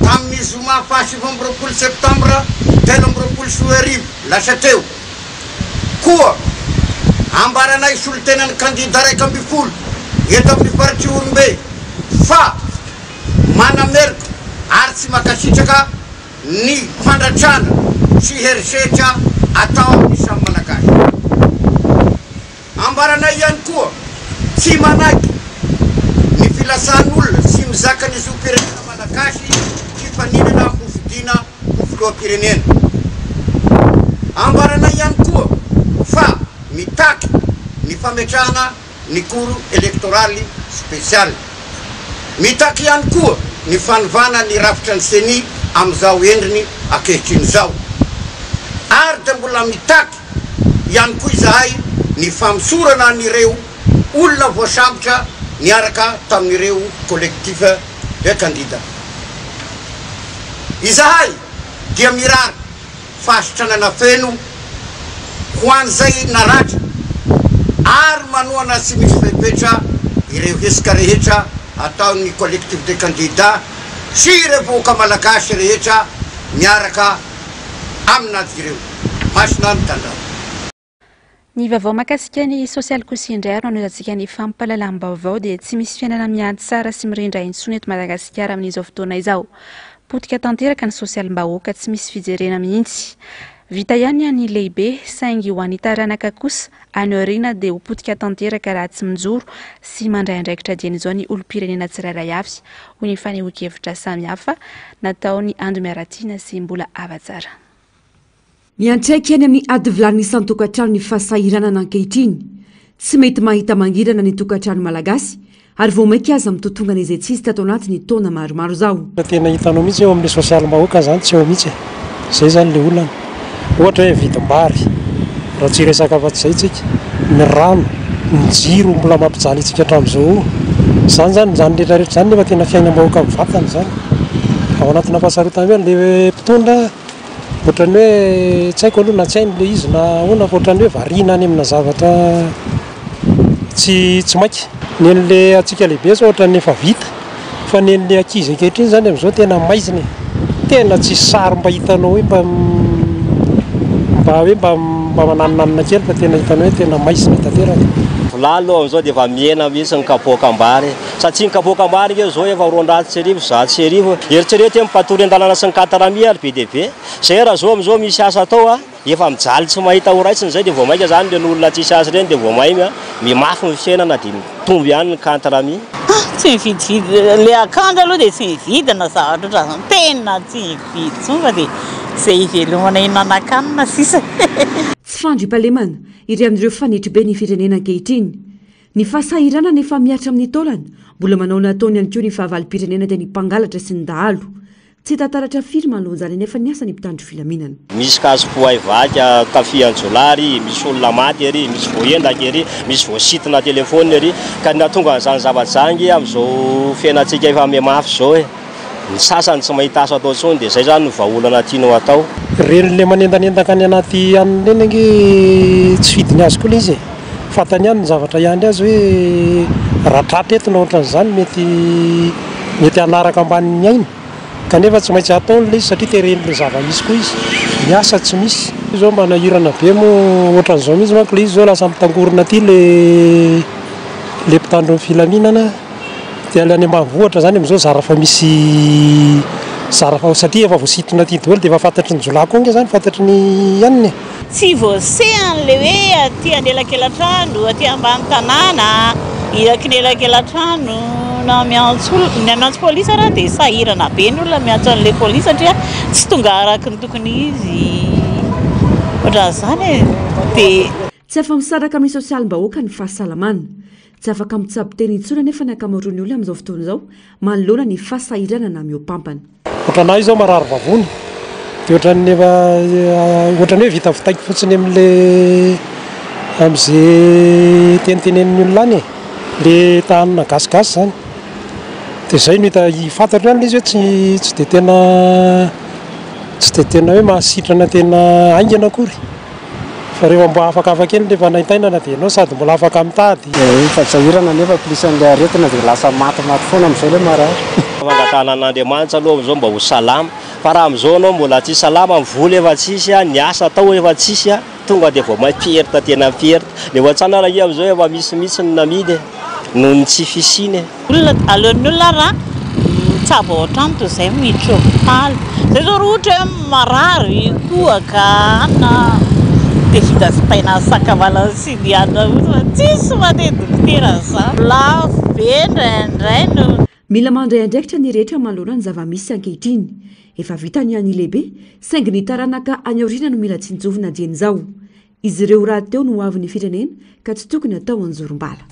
S21: tamin'ny zoma faha 29 septambra 2023 lasa teo koa, ambaranay solontenan'ny kandida 11 eto amin'ny faritr'Ihorombe fa manameloka ary tsy mankasitraka ny fandratrana sy herisetra atao amin'ny samy Malagasy. Ambaranay ihany koa, tsy manaiky ny filatsahan'olona tsy mizaka ny zom-pirenena Malagasy hifaninana ho fidiana ho filoham-pirenena. Ambaranay ihany koa fa mitaky ny fametrahana ny cour électorale spéciale. Mitaky ihany koa ny fanovana ny rafitra ny ceni amin'izao endriny ankehitriny izao. Ary dia mbola mitaky ihany koa izahay ny famotsorana an'ireo olona voasambotra niaraka tamin'ireo collectif de candidats. Izahay dia mirary fahasitranana feno ho an'izay naratra ary manohana tsy misy fepetra ireo hetsika rehetra ataon'ny Collectif des candidats sy ireo vahoaka malagasy rehetra miaraka amin'azy ireo. Masina ny tanindrazana.
S1: Ny vaovao mahakasika ny sosialy kosa indray ary no anohizantsika ny fampahalalam-baovao dia tsy misy fiainana miady tsara sy mirindra intsony eto Madagasikara amin'izao fotoana izao. Potika tanteraka ny sosialim-bahoaka tsy misy fijerena mihitsy. Vita ihany ny lehibe saingy ho an'ny taranaka kosa any aoriana dia ho potika tanteraka raha tsy mijoro sy mandray andraikitra dieny izao ny olom-pirenena tsirairay avy, hoy ny fanehoan-kevitra samihafa nataon'i Ando Miaratiana sy Mbola Havatsara.
S14: Miantraika any amin'ny ady vilany isan-tokantrano ny fahasahiranana ankehitriny. Tsy mety mahita mangirana ny tokantrano malagasy ary vao mainka aza mitotongana izay tsy izy tato anatin'ny taona maromaro izao.
S3: Tena hitanao mihitsy eo amin'ilay sosialim-bahoaka izany tsy eo mihitsy e! Izay izany ilay olana. Ohatra hoe vidim-bary, raha tsy hiresaka afa-tsy izay tsika, ny rano, ny jiro mbola mampijaly antsika hatramin'izao io. Izany izany, izany rehetra rehetra izany nefa tena fiainam-bahoaka mivantana izany. Ao anatina fahasarotana hoe ilay mpitondra ohatran'ny hoe tsy haiko aloha na tsy hainy ilay izy na ahoana fa ohatran'ny hoe variana any amina zavatra tsy tsy maika. Ny an'le antsika lehibe zao ohatran'ny efa vita fa ny an'le ankizy ankehitriny zany amin'izao tena maizina e! Tena tsisy sary mba hitanao hoe mba mba hoe mba mba mananonanona kely fa tena hitanao hoe tena maizina tanteraka.
S22: Vilany aloha amin'izao dia efa mihena mihitsy ny kapoakam-bary e! Satria ny kapoakam-bary ange izao efa 1200, 1100. Eritrereto hoe mipatory an-dalana sy ny katrami ary be dia be. Izay raha izao amin'izao misy asa atao a! Efa mijaly tsy mahita ho raisina izay dia vao maika izany ireny olona tsisy asa ireny dia vao may mihamafy ny fiainana dia mitombo ihany ny kantrami.
S23: Tsy mividividy le akanjo aloha dia tsy mividy na zavatra ohatran'izany, tena tsy mividy intsony fa dia izay hivelomana hihinana-kanina sisa.
S14: Tsy fandriampahalemana iray amin'ireo fanetribe ny firenena ankehitriny. Ny fahasahiranana efa mihatra amin'ny taolana, mbola manao ny ataony ihany koa ny fahavalom-pirenena dia ny mpangalatra sy ny dahalo. Tsy hita taratra firy manoloana izany anefa ny asan'ny mpitandro filaminana.
S22: Misy cas poay vaky, tafihan-jiolahy ery, misy olona maty ery, misy voaendaka ery, misy voasintona telephone ery. Ka ny nahatonga an'izany zavatra izany ange amin'izao fiainantsika efa mihamafy izao e. Ny sasany tsy mahita asa atao intsony dia izay izany no vahaolana tiany ho atao.
S3: Ireny le manendanendaka any anaty hanina ireny ange tsy fidiny azy koa le izy e. Fantany ihany ny zavatra hiandry azy hoe raha tratra eto na ohatran'izany mety mety hanaraka ambanin'ny ainy. Kanefa tsy maintsy ataony ilay izy satria teren'ilay zava-misy koa izy. Ny asa tsy misy. Io zao manahirana be moa ohatran'izao mihitsy manko ilay izy zao lasa mitangorona aty le le mpitandro ny filaminana dia any ambanivohitra zany amin'izao zara fa misy zara fa satria efa voasintona aty daholo dia efa fantatry ny jiolahy koa ange zany fantatry ny anona e.
S23: Tsy voasehan'ilay hoe aty anelakelan-trano, aty ambany tanàna, iraky ny elakelan-trano na miantso olona, na miantso polisy ara dia sahirana be ny olona miantso an'ilay polisy satria tsy tonga araka ny tokony izy, ohatran'izany e, dia.
S14: Tsy afa-misaraka amin'ny sosialim-bahoaka ny fahasalamana. Tsy afaka mitsabo tena intsony anefa ny ankamaroan'ny olona amin'izao fotoana izao manoloana ny fahasahiranana mihoampampana.
S3: Ohatran'ahy izao marary vavony dia ohatran'ny efa ohatran'ny hoe vita vitaiko fotsiny amin'le amin'ze tenitenenin'ny olona any e, le tahanina gasigasy zany dia zay no hita fantatro ihany le izy hoe tsy tsy dia tena tsy dia tena hoe mahasitrana tena haingana akory. Fa rehefa mba afakafaka eny le fanaintainana dia ianao sady mbola afaka mitady.
S24: Efa sahirana nefa plus an'ilay aretina dia lasa matimaty foana amin'izao ilay marary.
S22: Fangatahana an'Andriamanitra aloha amin'izao mba ho salama fa raha amin'izao ianao mbola tsy salama, ny vola efa tsisy, ny asa atao efa tsisy, tonga dia vao may perte tena perte. Ny eo an-tsaina rangahy amin'izao efa misy mihitsy ny namidy e, noho ny tsy fisiana e.
S23: Olona, aleon'ny olona raha mitsabo ao an-trano toy izay miditra hopitaly. Izay izao raha ohatra hoe marary, kohaka, anona, dia vitavitaina sakamalaho sy ny anona fotsiny fa tsisy mandeha dokotera an'izany. Lafo be indraindray no.
S14: Mila mandray andraikitra ny rehetra manoloana ny zava-misy ankehitriny. Efa vita ny an'ny lehibe, saingy ny taranaka any aoriana no mila tsinjovina dieny izao. Izy ireo rahateo no hoavin'ny firenena ka tsy tokony hatao anjorom-bala.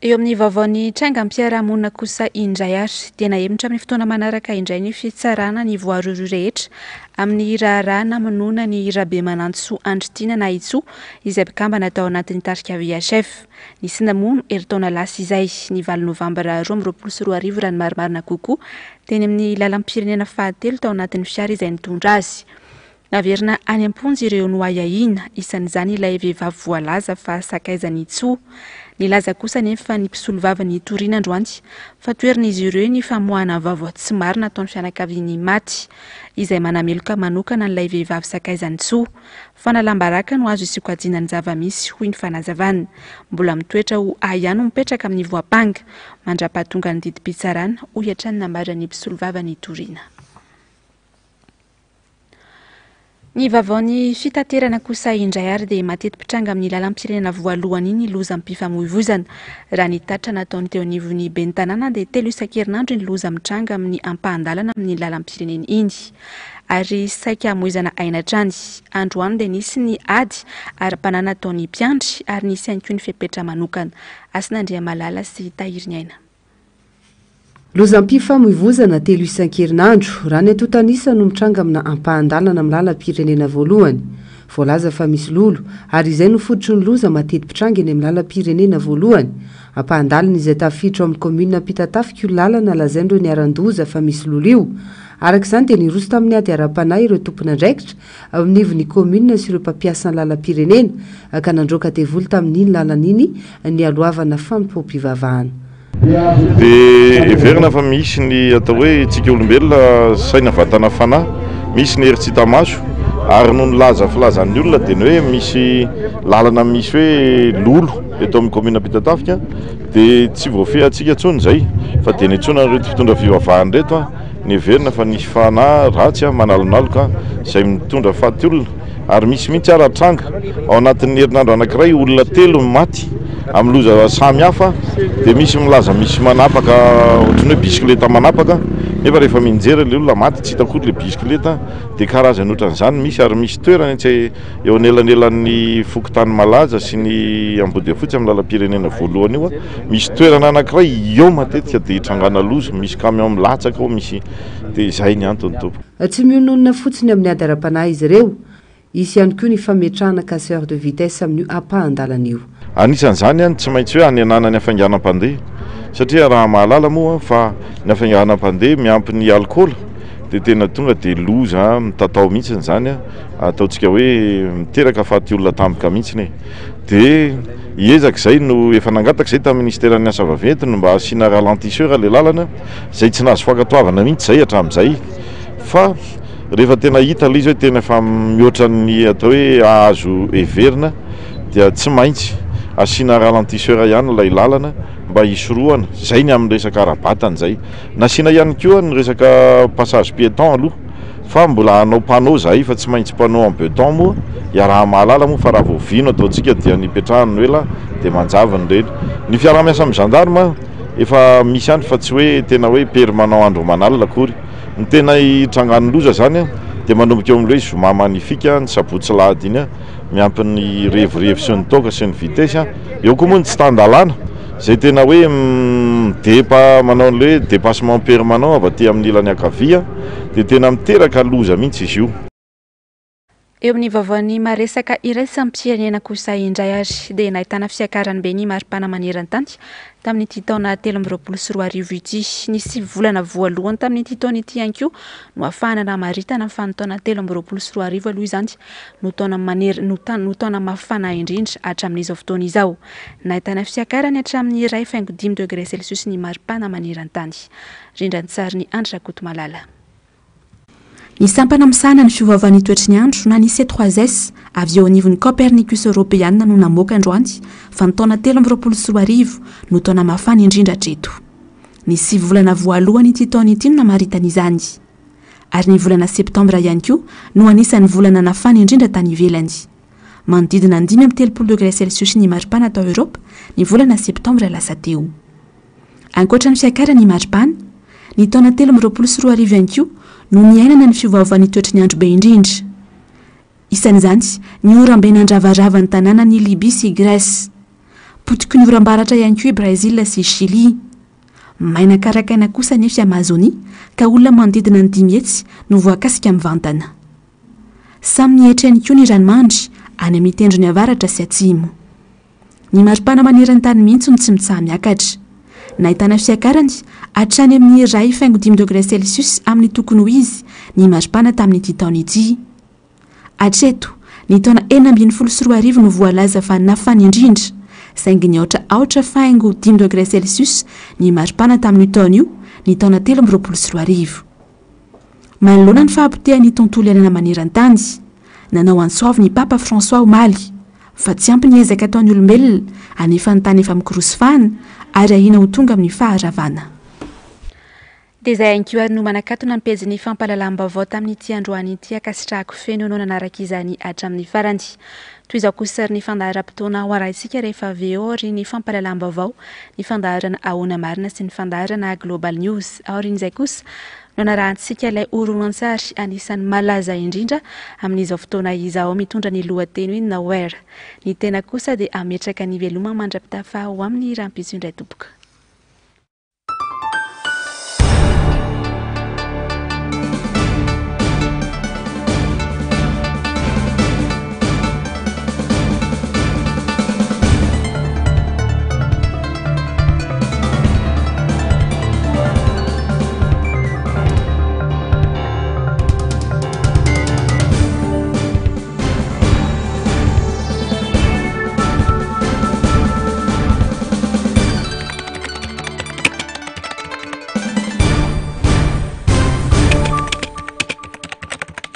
S1: Eo amin'ny vaovaon'ny trangam-piarahamonina kosa indray ary dia nahemotra amin'ny fotoana manaraka indray ny fitsarana ny voarohirohy rehetra amin'ny raharaha namonoana ny Rabemanantsoa Andry Tiana na Itsoa izay mpikambana tao anatin'ny tarika VHF. Nisy namono herintaona lasa izay, ny valo novambra 2022 raha ny marimarina kokoa, teny amin'ny lalam-pirenena fahatelo tao anatin'ny fiara izay nitondra azy. Naverina any am-ponja ireo noahiahiana, isan'izany ilay vehivavy voalaza fa sakaizan'i Tso. Nilaza kosa anefa ny mpisolovava nitoriana androany fa toherin'izy ireo ny famoahana vaovao tsy marina ataon'ny fianakavian'ny maty, izay manameloka manokana an'ilay vehivavy sakaizan'i Tso. Fanalam-baraka no azo isokajiana ny zava-misy, hoy ny fanazavana. Mbola mitoetra ho ahiahy no mipetraka amin'ny voampanga, mandra-pahatongan'ny didim-pitsarana, hoy hatrany nambaran'ny mpisolovava nitoriana. Ny vaovaon'ny fitaterana kosa indray ary dia mateti-pitranga amin'ny lalam-pirenena voalohany iny ny lozam-pifamoivoizana. Raha ny tatitra nataony teo anivon'ny ben'ny tanàna dia 3 isan-kerinandro iny loza mitranga amin'ny ampahan-dalana amin'ny lalam-pirenena iny. Ary saika hamoizana aina hatrany. Androany dia nisy ny ady ara-panahy nataon'ny mpiandry ary nisy ihany koa ny fepetra manokana. Hasina Andriamalala sy Tahiriniaina.
S12: Lozam-pifamoivozana telo isan-kerinandro, raha ny antontan'isa no mitranga amina ampahan-dalana amin'ny lalam-pirenena voalohany. Voalaza fa misy lolo, ary izay no fototry ny loza mateti-pitranga eny amin'ny lalam-pirenena voalohany. Ampahan-dalana izay tafiditra ao amin'ny kaominina Ampitatafika io lalana lazain'ireo niharan-doza fa misy lolo io. Araka izany dia niroso tamin'ny ady ara-panahy ireo tompon'andraikitra ao anivon'ny kaominina sy ireo mpampiasa ny lalam-pirenena ka nandroaka devoly tamin'iny lalana iny nialohavana fanompoam-pivavahana.
S20: Dia heverina fa misy ny atao hoe tsika olombelona saina vatana fanahy, misy ny hery tsy hita maso, ary noho ny laza filazan'ny olona dia ny hoe misy lalana misy hoe lolo eto amin'ny commune Ampitatafika dia tsy voafehintsika intsony izay fa dia niantsoana an'ireto mpitondra fivavahana ireto ny heverina fa nisy fanahy ratsy manalonaloka izay mitondra faty olona ary misy mihitsy ara tranga ao anatin'ny herinandro anankiray olona telo no maty amin'ny loza samy hafa dia misy milaza misy manapaka ohatran'ny hoe bisikileta manapaka nefa rehefa mianjera ilay olona maty tsy hita akory ilay bisikileta dia karazany ohatran'izany misy ary misy toerana etsy eo anelanelan'ny fokontany Malaza sy ny Ambodiafotsy amin'ny lalam-pirenena voalohany io misy toerana anankiray eo matetika dia hitrangana loza misy camion milatsaka ao misy dia izay ny antony tompoko.
S12: Tsy mionona fotsiny amin'ny ady ara-panahy izy ireo. Hisy ihany koa ny fametrahana casseur de vitesse amin'io ampahan-dalana io.
S20: Anisan'izany ny tsy maintsy hoe hanenana ny hafainganam-pandeha satria raha mahalala moa fa ny hafainganam-pandeha miampy ny alikaola dia tena tonga dia loza mitatao mihitsy izany, ataontsika hoe miteraka faty olona tampoka mihitsy e. Dia hiezaka izay no efa nangataka izay tamin'ny ministeran'ny asa vaventy no mba hasiana ralentisseur ilay lalana izay tsy nahazo fankatoavana mihitsy izay hatramin'izay fa rehefa tena hita ilay izy hoe tena efa mihoatra ny atao hoe azo heverina dia tsy maintsy asiana ralentisseur ihany ilay lalana mba hisorohana, izay ny amin'ny resaka ara-batana izay. Nasiana ihany koa ny resaka passage piéton aloha fa mbola hanao panneau izahay fa tsy maintsy panneau en beton moa, iaraha-mahalala moa fa raha vao vy no ataontsika dia ny ipetrahany no ela dia manjavona ireny. Ny fiaraha-miasa amin'ny gendarme efa misy ihany fa tsy hoe tena hoe permanent andro aman'alina akory. Ny tena hitrangan'ny loza izany dia manomboka eo amin'ilay hoe zoma magnifique, ny sabotsy lahady iny miampy ny revirevy sy ny toaka sy ny vitesse. Eo koa moa ny tsy tan-dalàna izay tena hoe midepa manao an'ilay hoe dépassement permanent avy aty amin'ny ilany ankavia dia tena miteraka loza mihitsy izy io.
S1: Eo amin'ny vaovaon'ny maresaka iraisam-pirenena kosa indray ary dia nahitana fiakarany be ny maripana maneran-tany tamin'ity taona 2023 ity. Ny sivy volana voalohany tamin'ity taona ity ihany koa no ahafahana namaritana fa ny taona 2023 aloha izany no taona maner- no ta- no taona mafana indrindra hatramin'izao fotoana izao. Nahitana fiakarany hatramin'ny 1,5 degré celsius ny maripana maneran-tany. Rindran-tsarin'i Andry Rakotomalala. Ny sampana misahana ny fiovaovan'ny toetry ny andro na ny C3S avy eo anivon'ny Copernicus Eoropeana no namoaka androany fa ny taona 2023 no taona mafana indrindra hatreto. Ny sivy volana voalohany ity taona ity no namaritana izany. Ary ny volana septambra ihany koa no anisan'ny volana nafana indrindra tany ivelany. Manodidina ny 35 degré celsius ny maripana tao Eoropa ny volana septambra lasa teo. Ankoatra ny fiakaran'ny maripana, ny taona 2023 ihany koa no niainana ny fiovaovan'ny toetry ny andro be indrindra. Isan'izany ny oram-be nandravarava ny tanànan'i Libia sy Grèce. Potiky ny oram-baratra ihany koa i Brezila sy Chili. Maina karakaina kosa anefa i Amazonia ka olona manodidina ny 500 no voakasika mivantana. Samy nietry ihany koa ny ranomandry any amin'ny tendrony avaratra sy atsimo. Ny maripana maneran-tany mihitsy no tsy mitsaha-miakatra. Nahitana fiakarany hatrany amin'ny 1,5 degré celsius amin'ny tokony ho izy ny maripana tamin'ity taona ity. Hatreto, ny taona 2016 no voalaza fa nafana indrindra, saingy nihoatra aotra faingo dimy degré celsius ny maripana tamin'io taona io ny taona 2023. Manoloana ny fahapotehan'ny tontolo iainana maneran-tany, nanao antso avo ny Papa François omaly, fa tsy ampy ny ezaka ataon'ny olombelona anefa ny tany efa mikorosy fahana ary ahiana ho tonga amin'ny faharavana. Dia izay ihany koa ary no manakatona ny pejin'ny fampahalalam-baovao tamin'ity androany ity. Ankasitrahako feno ianao nanaraka izany hatramin'ny farany. Toy izao kosa ary ny fandaharam-potoana ho arahintsika rehefa avy eo aorian'ny fampahalalam-baovao, ny fandaharana Ahoana Marina sy ny fandaharana Global News. Aorian'izay kosa no anarahantsika ilay horonantsary anisan'ny malaza indrindra amin'izao fotoana izao mitondra ny lohateny hoe Nowhere. Ny tena kosa dia hametraka ny veloma mandra-pitafa ho amin'ny rahampitso indray tompoko.